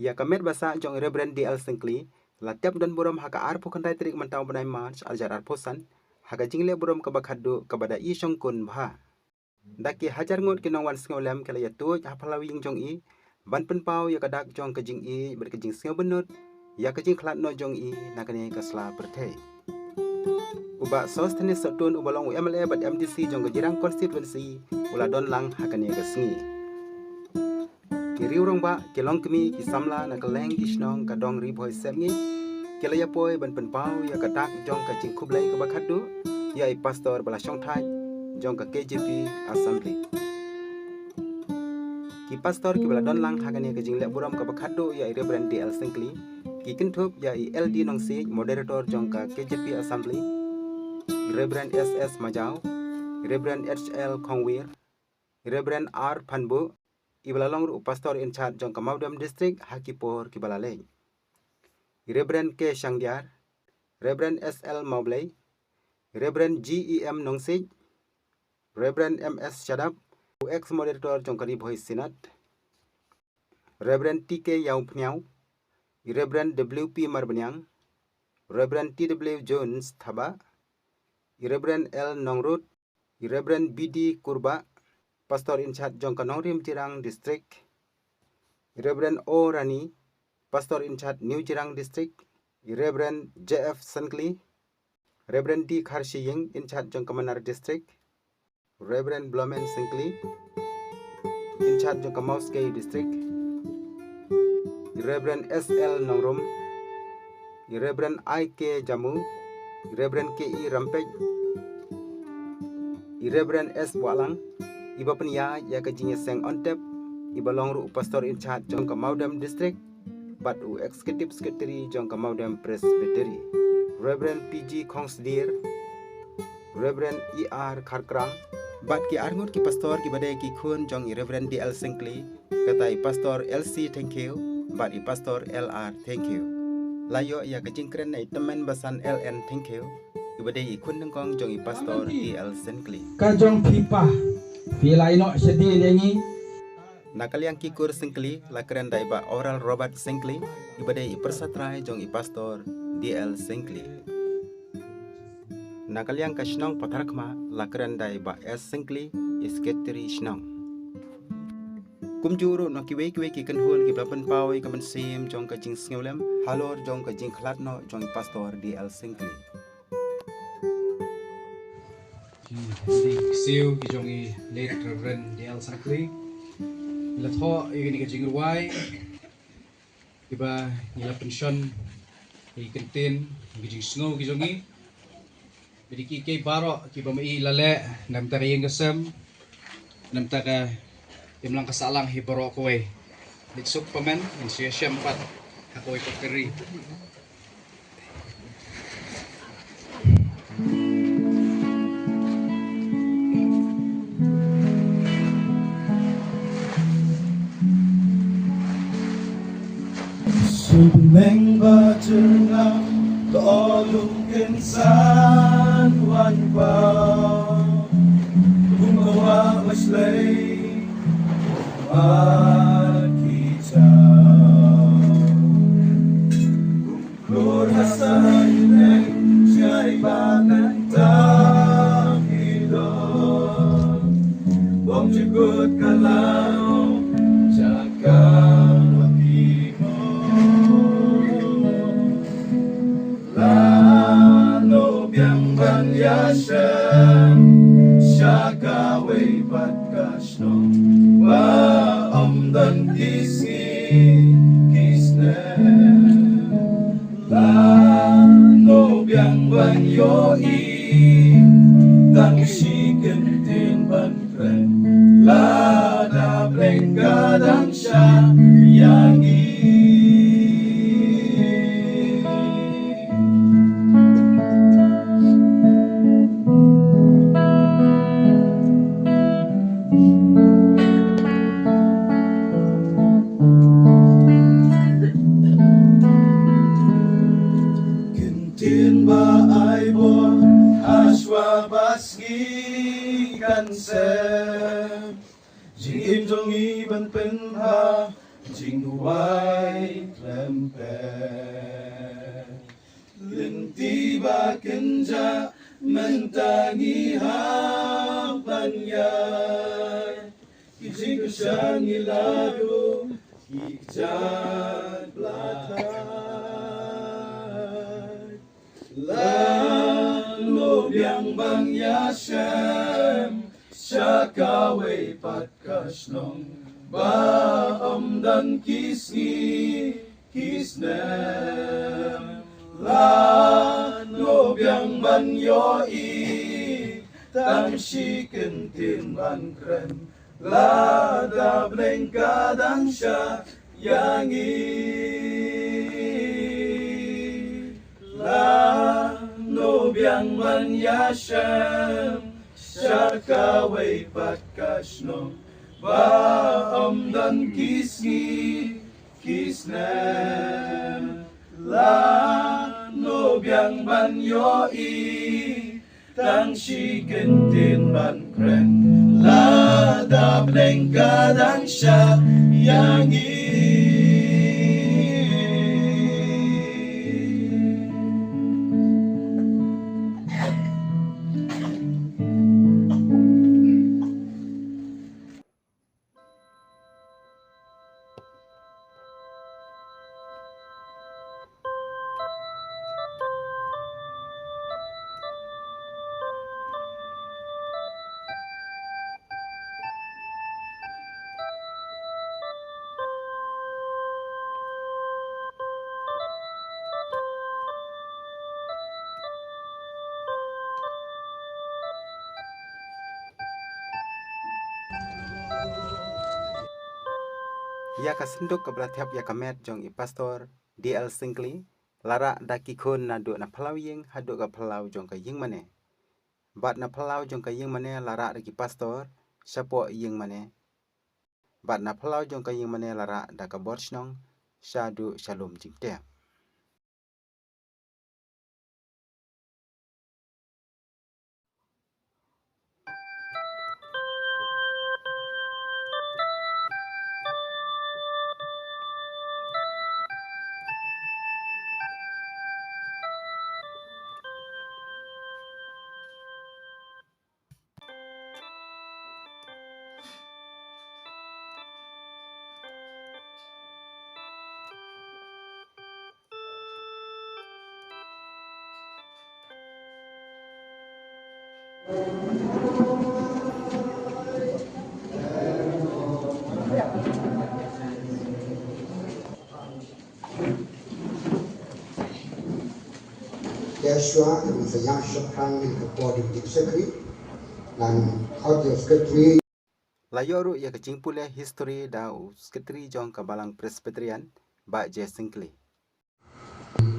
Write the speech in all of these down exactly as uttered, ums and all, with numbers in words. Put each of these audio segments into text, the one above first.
Ïa ka met ba sah jong Reverend D L Syngkli la tep don burom ha ka arphew khyndai tarik mynta u bnai March arhajar arphew san, ha ka jingleh burom kaba khatduh kaba da i shongkun bha. Da ki hajar ngut ki nongwan sngewlem ki la ïatuid ha phyllaw ïing jong i ban pynpaw ïa ka dak jong ka jingïeit bad ka jingsngewbynnud ïa ka jingkhlad noh jong i na kane ka sla pyrthei. U Bah Sosthenes Sohtun uba long u M L A bad M D C jong ka Jirang constituency u la don lang ha kane ka sngi. Ki riew rangbah, ki longkmie, ki samla na kylleng ki shnong ka dong Ri Bhoi Sepngi ki la ïapoi ban pynpaw ïa ka dak jong ka jingkhublei kaba khatduh ïa i pastor ba la shongthait jong ka K J P Assembly. Ki pastor kiba la don lang ha kane ka jingleh burom kaba khatduh ïa i Reverend D L Syngkli ki kynthup ïa i L D Nongsiej, moderator jong ka K J P Assembly, Reverend S S Majaw, Reverend H L Khongwir, Reverend R Phanbuh, iba la long ruh u pastor in charge jong ka Mawdem District ha ki por kiba la leit, Reverend K Shangdiar, Reverend S L Mawblei, Reverend G E M Nongsiej, Reverend M S Shadap, u ex moderator jong ka Ri Bhoi Synod, Reverend T K Ïawphniaw, Reverend W P Marbaniang, Reverend T W Jones Thabah, Reverend L Nongrut, Reverend B D Kurbah, pastor in charge jong ka Nongrim Jirang District, Reverend O Rani, pastor in charge New Jirang District, Reverend J F Syngkli, Reverend D Kharshiing, in charge jong ka Manar District, Reverend Blomen Syngkli, in charge jong ka Mawskei District, Reverend S L Nongrum, Reverend I K Jamu, Reverend K E Rampej, Reverend S Wahlang, iba pynïaid ïa ka jingïaseng on tep, iba long ruh u pastor in charge jong ka Mawdem District, bad u executive secretary jong ka Mawdem Presbytery, Reverend P G Khongsdir, Reverend E R Kharkrang, bad ki arngut ki pastor kiba dei ki khun jong i Reverend D L Syngkli, kata i pastor L C Thengkhiew bad i pastor L R Thengkhiew. La ïoh ïa ka jingkren na i tymmen basan L N Thengkhiew, iba dei i khun nyngkong jong i pastor D L Syngkli. Ka jong phi pa, phi la ïeh noh shadien ïa ngi. Na ka liang ki kur Syngkli la kren da i Bah Oral Robert Syngkli, iba dei i pyrsa trai jong i pastor D L Syngkli. Na ka liang ka shnong Patharkhmah la kren da i Bah S Syngkli, i secretary shnong. Kumjuh ruh na kiwei kiwei ki kynhun kiba pynpaw ïa ka mynsiem jong ka jingsngewlem halor jong ka jingkhlad noh jong i pastor D L Syngkli. Ki siew ki jong i late Reverend D L Syngkli. La thoh ïa kane ka jingrwai kiba ngi la pynshon ïa ki kyntien, ïa ki jingsngew ki jong i. Bad ïa kiei kiei baroh kiba ma i la leh, na bynta ka ïing ka sem, na bynta ka imlang ka sahlang hi baroh kawei. Leit suk pa men, ngin sa ïashem pat ha kawei pat ka ri. Sumeng ba jyrngam, to lum kynsan wan pa. Kum ka wah ba shlei, wah ki jaw. Kum klur ha sa ïing, jai ba ngan tang i dor. Bom jukut ka law, jaka ma ki mo. Lano biang ban ïashem sha kawei pat ka shnong ba ym don ki sngi ki snem. Lano biang ban ïohi tang shi kyntien ban kren, lada bleng ka dang shah ïa ngi. Kyntien ba ai bor, ha shuwa ba sngi kan sem. Jingim jong ngi ban pynbha, jingdu Wai trempet. Lynti ba kynjah mynta ngi hap ban ïaid. Ki jingkyrshan ngi la duh ki kjat bla thait. Lano biang ban ïashem sha kawei pat ka shnong ba ym don ki sngi ki snem. Lano biang ban ïohi tang shi kyntien ban kren. Lada bneng ka dang shah ïa ngi, lano biang ban ïashem sha kawei pat ka shnong ba ym don ki sngi ki snem. Lano biang ban ïohi tang shi kyntien ban kren. Lada bneng ka dang shah ïa ngi. Ïa ka synduk kaba la thep ïa ka met jong i Pastor D L Syngkli, la rah da ki khun naduh na phyllaw ïing haduh ka phyllaw jong ka ïing mane. Bad na phyllaw jong ka ïing mane la rah da ki pastor shapoh ïing mane. Bad na phyllaw jong ka ïing mane la rah da ka bor shnong shaduh sha lum jingtep. Ïa shuwa, ngan sa ïam shaphrang ïa ka por jong u Secretary. Ngan khot ïa u Secretary. La ïoh ruh ïa ka jingpule history da u Secretary jong ka Balang Presbyterian, Bah J Syngkli.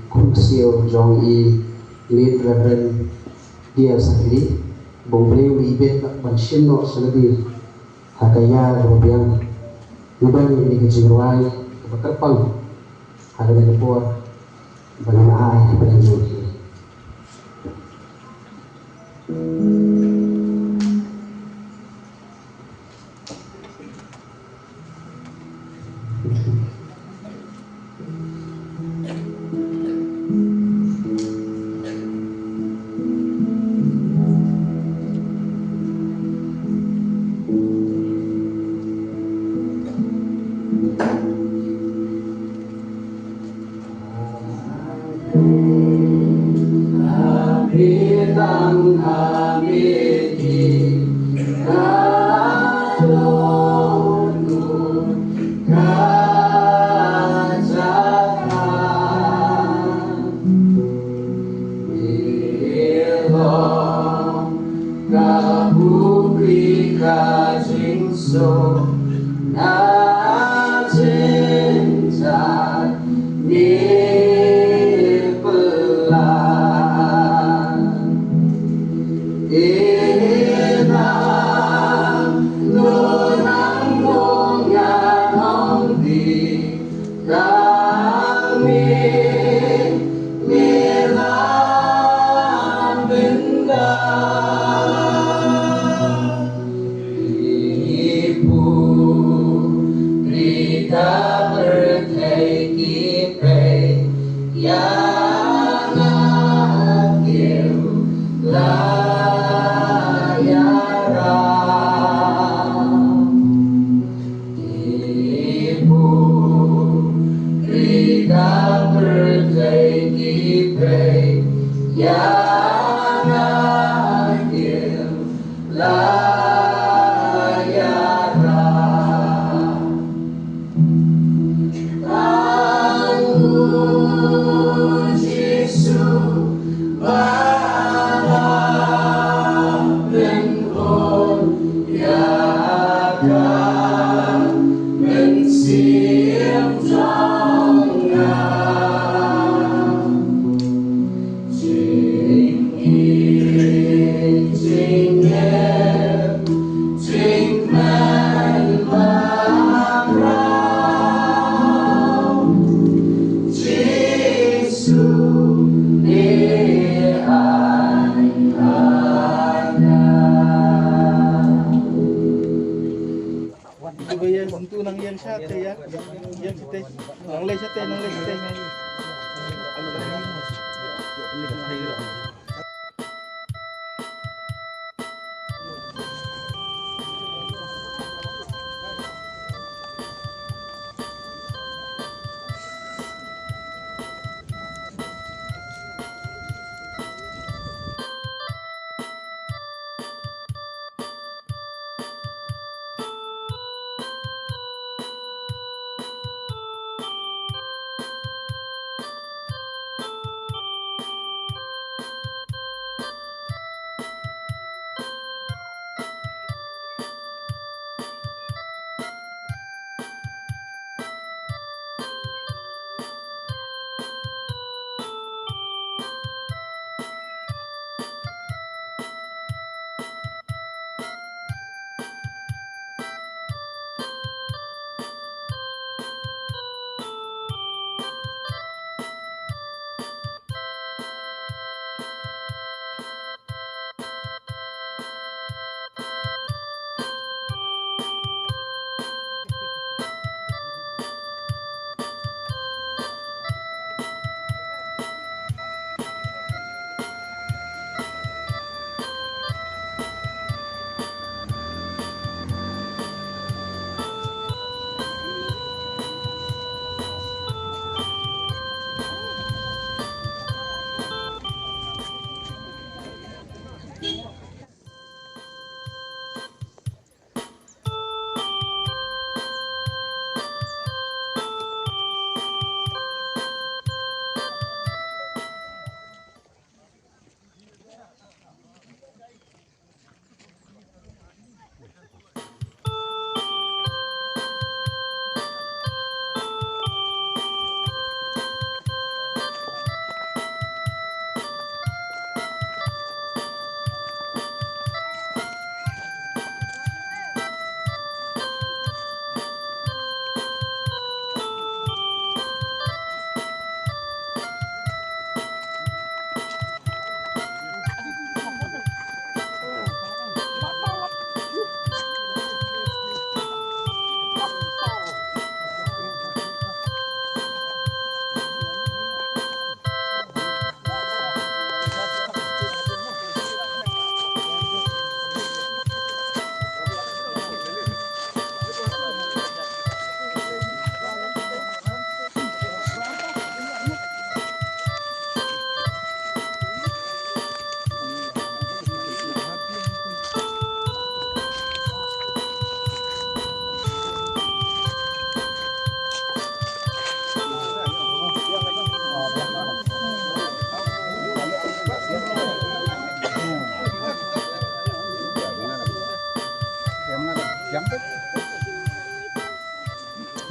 Khun ksiew jong i Late Reverend D L Syngkli, bun briew ibit ban shim noh sha lade ha ka ïa kaba biang. Ngi don ïa ka jingrwai kaba kyrpang ha kane ka por ban ai ha pdeng jong ki. Ka pukri ka jingsuk na jingjia ngi pynlait. Ina nunang nunga nongdi. Sha te ïa, ïa sha te. Nang leit sha te, nang leit sha te.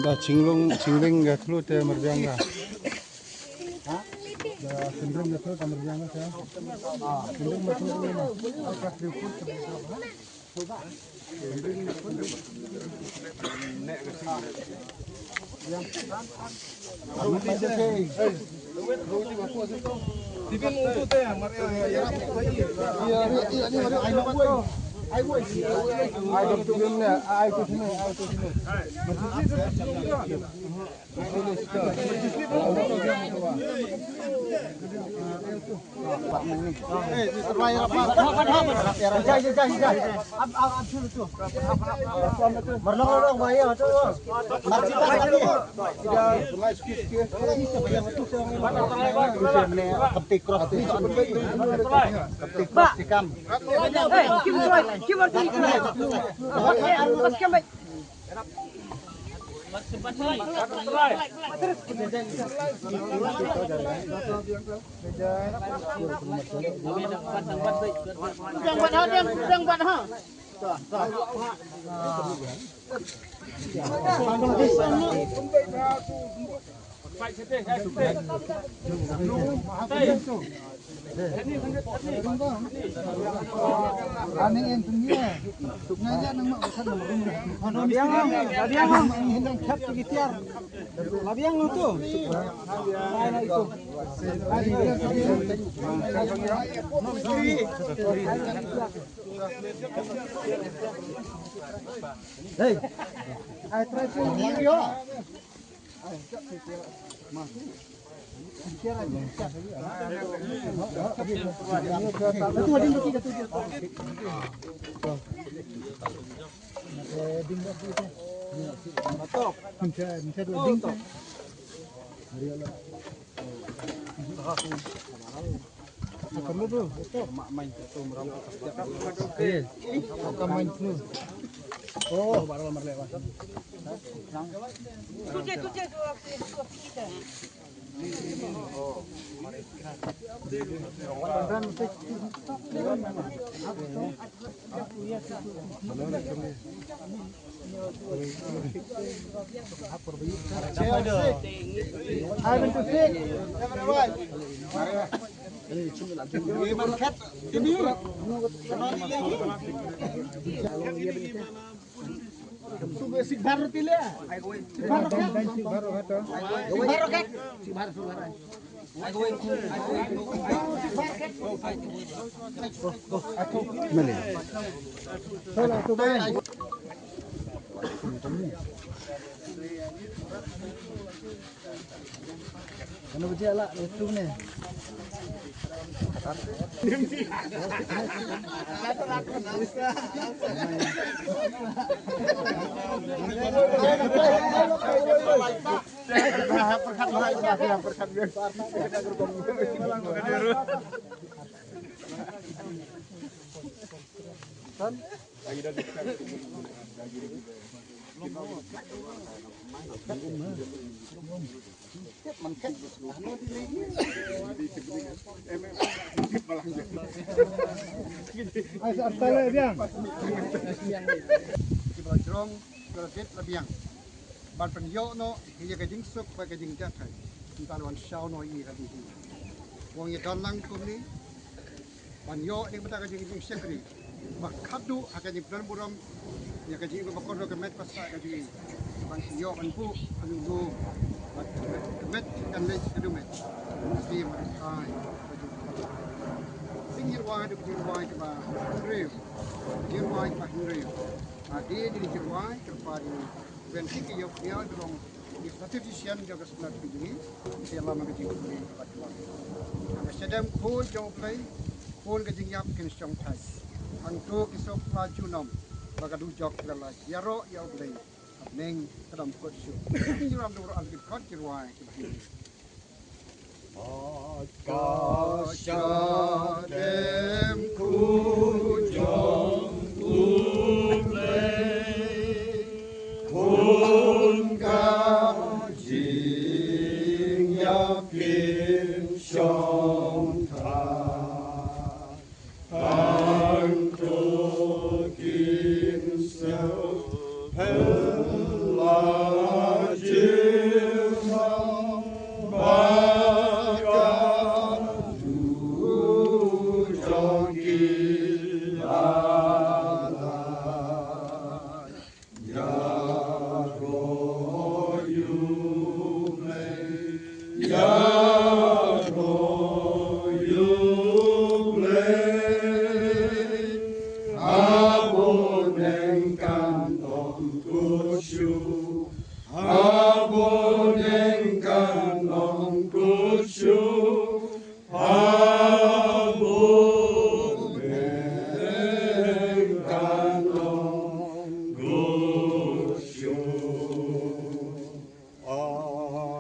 Da chinglung, chingling ga thlu te marbiang ga. Ha? Da chingling ga thlu te marbiang ga. Chingling ga thlu te marbiang ga. Hey, I try to. Ai, sa, sa, le, biang. Kiba la jrong, kiba la dep la biang. Ban pynïoh noh ïa ka jingsuk bad ka jingjahthait. Mynta la wan shaw noh ïa ka dei hi. Wan ïa don lang kumne. Ban ïoh ïa ka bynta ka jing, jingshakri ba khadduh ha ka jingpynburom ïa ka jingim ba kordor ka met ka sah ka jingim. Ban ïoh ban buh ka jingbuh bad ka met kan leit ka dumet. Ki ma ai ka jingbuh. Jingïarwai da jingïarwai kaba hynriew. Jingïarwai kaba hynriew. Ade di jingïarwai kaba di ben ki ki ïoh ïa jong ki satification jong ka sngewtynnat ka jong ngi. Ki ïalam ka jingkhublei kaba jubab. Ka shadem khuid jong U Blei. Khun ka jingïap kin shong thait. Hangto ki sop la junom ba ka dujok la la ïaroh ïa U Blei. Neng ka dam kot shu. Ki ram dum ro an ki kot ki rwai ki ba. Ka shadem khuid jong U Blei, khun ka jingïap kin shong thait. Hangto kin sngewthuh la jingmong ba ka dujok ki la lait. Ïaroh ïa U Blei, ïaroh ïa U Blei. Ha bun neng kan ong khuid shuh, ha bun neng kan ong khuid shuh. Ha bun neng kan ong khuid shuh.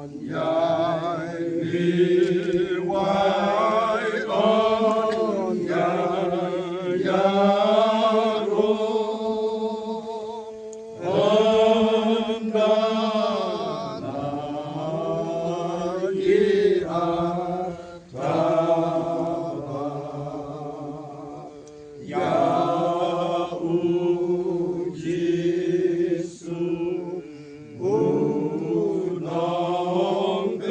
Yn ïai liwai, yn ïai ïaroh, yn da na ïa Taba ïa u Jisu u nongpynim.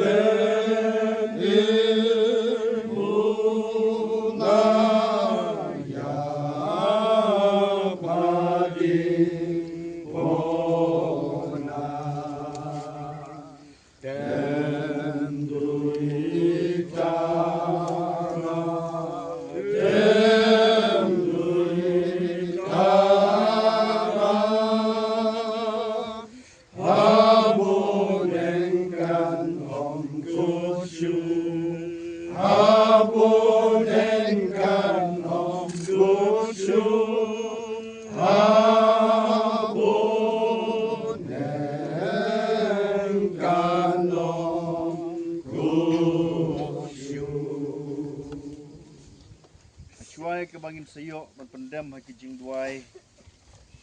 Shuwa kaba ngin sa ïoh ban pyndem ha ki jingduwai,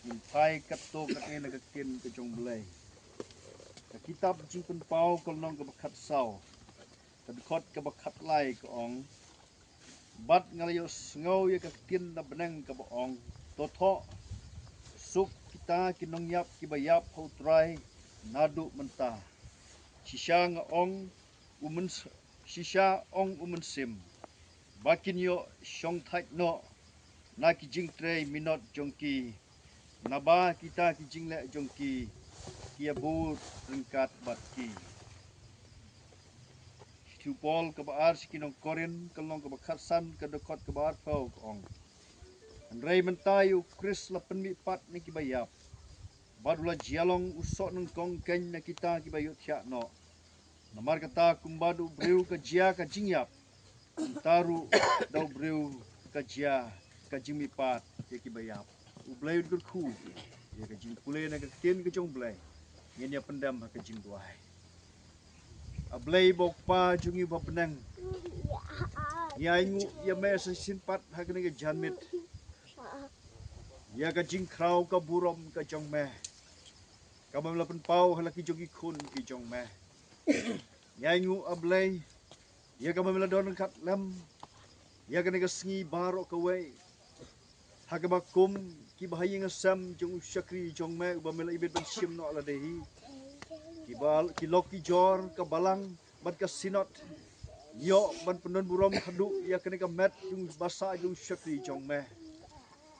ngin phai katto katne na ka ktien ka jong U Blei. Ka kitab Jingpynpaw ka lynnong kaba khatsaw, ka dkhot kaba khatlai ka ong: Bad nga la ïohsngew ïa ka ktien na bneng kaba ong: To thoh, suk kita ki nongïap kiba ïap ha U Trai naduh mynta. Shisha nga ong, u myns-, shisha ong u mynsiem, ba kin ïoh shongthait noh na ki jingtrei minot jong ki, naba kita ki jingleh jong ki ki ïabud ryngkat bad ki. Shithi u Paul kaba ar sha ki nong Korinth, ka lynnong kaba khatsan, ka dkhot kaba arphew ka ong: Hynrei mynta ïa U Khrist la pynmihpat na kiba ïap, bad u la jia long u soh nyngkong keiñ na kita kiba ïohthiah noh. Namar kata, kumba da u briew ka jia ka jingïap, kumta ruh da u briew ka jia ka jingmihpat ïa kiba ïap. U Blei un kyrkhu ïa ka jingpule na ka ktien ka jong U Blei. Ngin ïa pyndem ha ka jingduwai. A Blei ba U Kpa jong ngi ba ha bneng, ngi ainguh ïa me sa shisien pat ha kane ka janmiet, ïa ka jingkhraw ka burom ka jong me, kaba me la pynpaw ha la ki jong ki khun ki jong me. Ngi ainguh, A Blei, ïa kaba me la don ryngkat lem ïa kane ka sngi baroh kawei, ha kaba kum kiba ha ïing ha sem jong u shakri jong me uba me la ibit ban shim noh lade hi, kiba, ki lok ki jor, ka balang bad ka synod, ïoh ban pyndon burom haduh ïa kane ka met jong u basa jong u shakri jong me.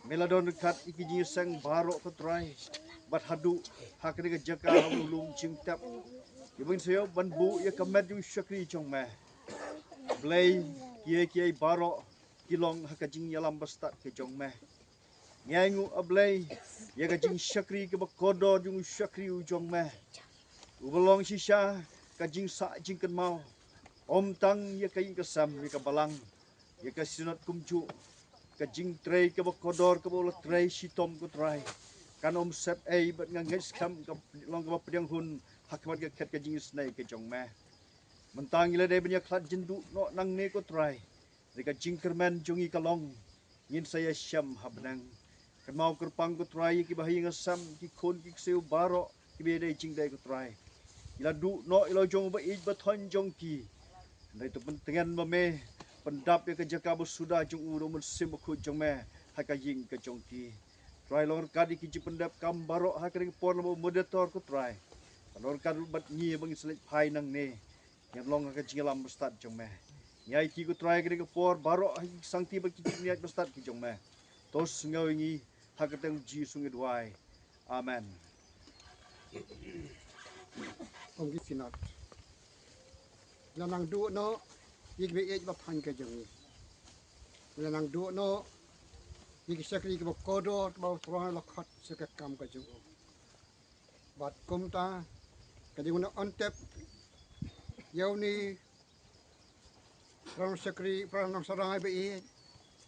Me la don ryngkat ïa ki jingïaseng baroh, ko Trai, bad haduh ha kane ka jaka ha u lum jingtep, ïa ba ngin sa ïoh ban buh ïa ka met jong u shakri jong me. Blei, kiei kiei baroh ki long ha ka jingïalam bastad ka jong me. Ngi ainguh, A Blei, ïa ka jingshakri kaba kordor jong u shakri u jong me, uba long shisha ka jingsah jingkynmaw, ym tang ïa ka ïing ka sem, ïa ka balang, ïa ka synod kumjuh, ka jingtrei kaba kordor kaba u la trei shitom, ko Trai, kan ym set ei, bad nga ngeit skhem ka long kaba pdiang hun ha khmat ka khet ka jingisynei ka jong me. Mynta ngi la dei ban ïakhlad jingduh noh nangne, ko Trai, da ka jingkyrmen jong ngi ka long, ngin sa ïashem ha bneng. Kynmaw kyrpang, ko Trai, ïa kiba ha ïing ha sem, ki khun ki ksiew baroh kiba ïadei jingdei, ko Trai. Ngi la duh noh ïa la u jong u ba ïeit ba thoiñ jong ki. Hynrei to pyntngen ma me, pyndap ïa ka jaka ba suda jong u da u Mynsiem Bakhuid jong me ha ka ïing ka jong ki. Trai, long ryngkat ïa ki jingpyndep kam baroh ha kane ka por, lem bad u moderator, ko Trai. Long ryngkat bad ngi ba ngin sa leit phai nangne, ngi long ha ka jingïalam bastad jong me. Ngi aiti, ko Trai, kane ka por baroh ha ki sangti bad ki jingïaid bastad ki jong me. To sngew ïa ngi, ha ka kyrteng u Jisu ngi duwai. Amen. Ong ki synod, la nang duh noh ïa kiba ïeit ba thoiñ ka jong ngi. La nang duh noh ïa ki shakri kiba kordor, kiba u Trai u la khot sha ka kam ka jong u. Bad kumta, ka jingwan ong tep ïa une u para nongshakri, para nongsharai ba ïeit,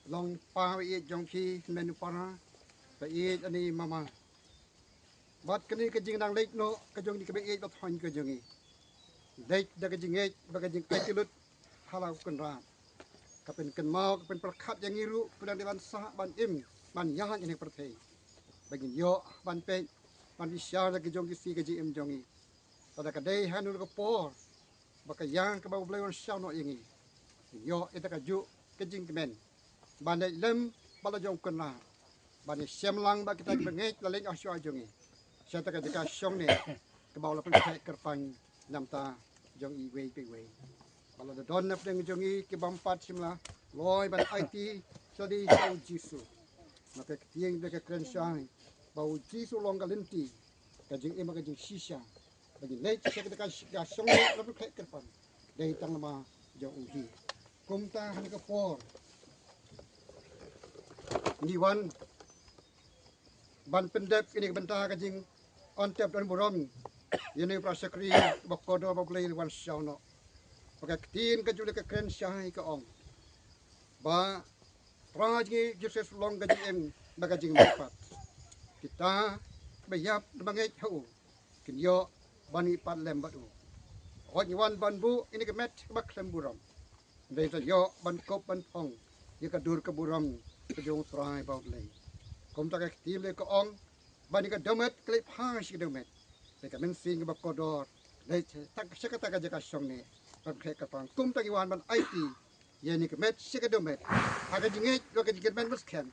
long pa ba ïeit jong ki, hynmen u para ba ïeit, lane mama. Bad kane ka jingnang leit noh ka jong ngi, kiba ïeit ba thoiñ ka jong ngi, leit da ka jingngeit bad ka jingaiti lut ha la u Kynrad. Ka pynkynmaw, ka pynpyrkhat ïa ngi ruh, ba nang dei ban sah, ban im, ban ïaid ha kane ka pyrthei, ba ngin ïoh ban peit, ban bishar ïa ka jong ki sngi ka jingim jong ngi. Lada ka dei ha kano ka por ba ka ïa kaba U Blei un shah noh ïa ngi, ngin ïoh ïa kata kajuh ka jingkmen ban leit lem bad la jong u Kynrad, ban ïashem lang bad kita kiba ngeit la leit ha shuwa jong ngi, sha kata ka jaka shong ne kaba u la pynkheiñ kyrpang na ka bynta jong iwei pa iwei. Bad lada don na pdeng jong ngi ki bym pat shym la loi ban aiti sha lade sha u Jisu, nga pyrkhat ïa ka kren shai ba u Jisu u long ka lynti, ka jingim, ka jingshisha. ba ngin leit sha kata ka shong ne la pyrkhat kyrpang dei tang namar jong u hi. Kumta ha kane ka por ngi wan ban pyndep ïa kane ka bynta ka jingtip don burom ïa une u para shakri ba kordor ba U Blei u la wan shaw noh. Ba ka ktien ka jong U Blei ka kren shai ka ong ba Trai jong ngi Jisu Khrist long ka jingim bad ka jingmihpat. Kita ba ïap bad ba ngeit ha u kin ïoh ban mihpat lem bad u. Hooid, ngi wan ban buh ïa kane ka met kaba khlem burom. Hynrei to ïoh ban kup ban phong ïa ka dur ka burom ka jong U Trai bad U Blei. Kumta ka ktien U Blei ka ong ba ïa ka dewmet ka leit phai sha ka dewmet, bad ka mynsiem kaba kordor leit sha kata ka jaka shong ne ban pyrkhat kyrpang. Kumta ngi wan ban aiti ïa kane ka met sha ka dewmet ha ka jingngeit bad ka jingkyrmen ba skhem.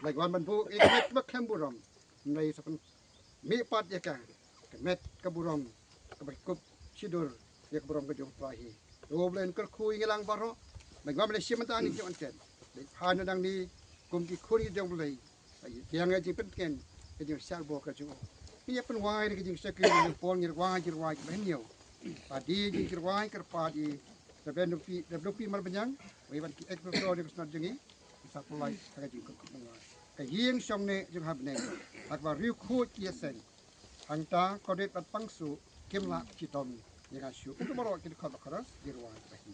Ngi wan ban buh ïa kane ka met kaba khlem burom, hynrei sa pynmihpat ïa ka, ka met ka burom kaba kup shaddur ïa ka burom ka jong U Trai hi. To U Blei un kyrkhu ïa ngi lang baroh. Ngi wan ban shim bynta ïa kane ka jingwan ken. Dei phai na nangne kum ki khun ki jong U Blei. Ïa kiang ïa jingpyntngen ïa ka jingshah bor ka jong u. Ngi ïa pynwai ïa ka jingshakri ïa ka por ngi rwai jingrwai kiba hynñiew. Padi jingkyrwai kyrpad ïa Reverend Dupi, Reverend Dupi Marbaniang, wei ban ki ex pastor ïa ka Synod jong ngi. Sa pynlait ha ka jingkyrkhu pynwai. Ka ïing shong ne jong ha bneng, ha kaba riewkhuid ki ïaseng. Hangta ko dei ban pang suk kim lah shitom ïa nga shuh. Kumta baroh ki dkhot ba chorus ki rwai ba hi.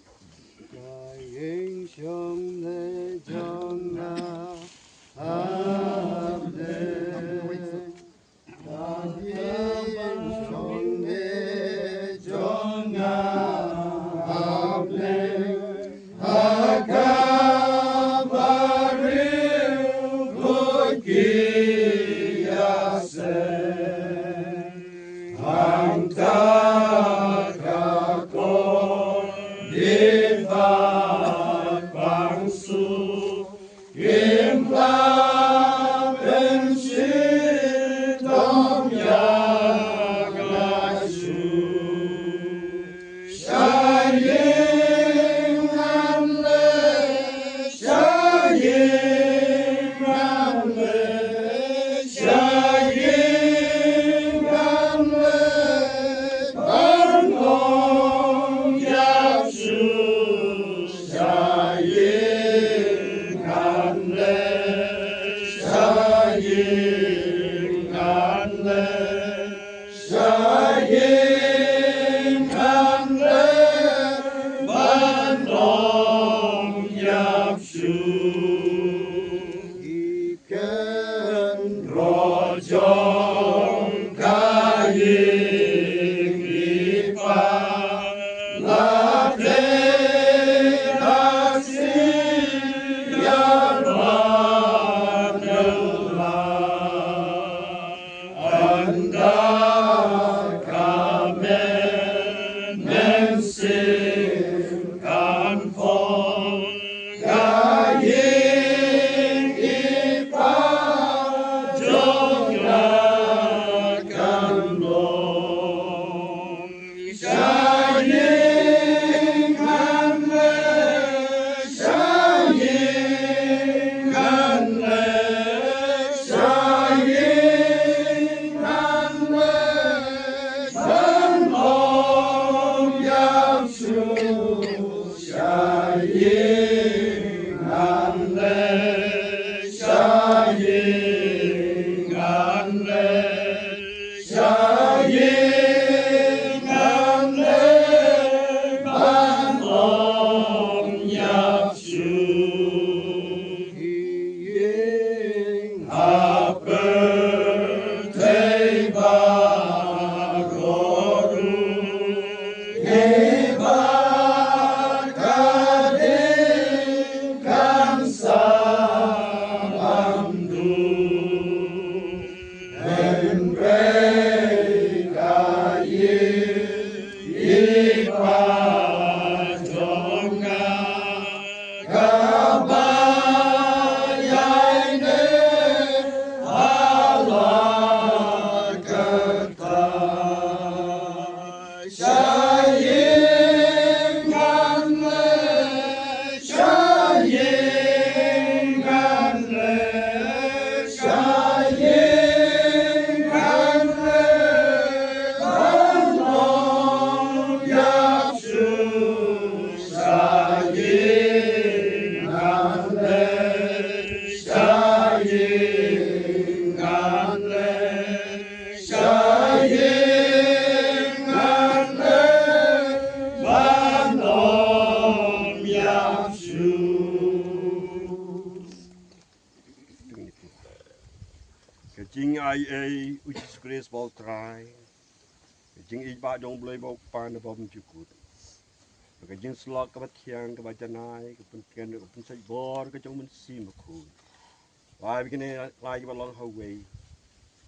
Ka ïing shong ne jong nga ha bneng. Ka ïing shong ne jong nga ha bneng. Ha kaba riewkhuid ki ïaseng, hangta ka kordit pang suk, kim lah pynshitom ïa nga shuh. Sha ïing ngan leit, sha ïing ngan leit, sha ïing ngan leit ban ong ïap shuh. Sha ïing ngan leit, sha ïing ngan leit, sha ïing ngan leit ban ong ïap shuh. Ki kynroh jong ka ïing i Pa la tei da sien ïa ba nyngkong. Ynda ka mynsiem kan phong, ka ïing i Pa jong nga kan long. Sha ïing ngan leit, sha ïing ngan leit, sha ïing ngan leit ban ong ïap shuh. Ai ei u Jisu Khrist ba u Trai, ka jingïeit ba jong u Blei ba u Kpa na bymjukut, ka jingsyllok kaba thiang kaba janai ka pyntngen ka pynsaitbor ka jong u Mynsiem Bakhuid. Lai ba kine lai ba long ha uwei,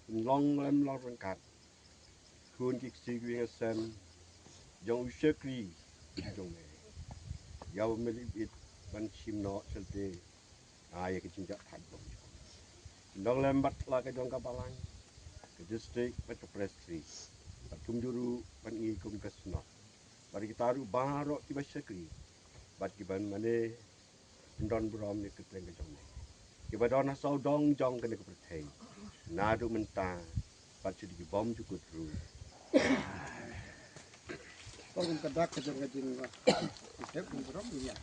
pynlong lem long ryngkat. Khun ki ksiew ki ïing ki sem jong u shakri jong me, ïa ba me lip it ban shim noh sha lade na ïa ka jingjahthait jong u. Pynlong lem bad la ka jong ka balang, ka district bad ka presbytery, bad kumjuh ruh bad ngi kum ka synod, bad kita ruh baroh kiba shakri bad kiba mane pyndon burom ïa ka kyrteng ka jong me, kiba don ha sawdong jong kane ka pyrthei, naduh mynta bad sha ki bymjukut ruh. Kong ka dak ka jong ka jing. Tep burom ïa.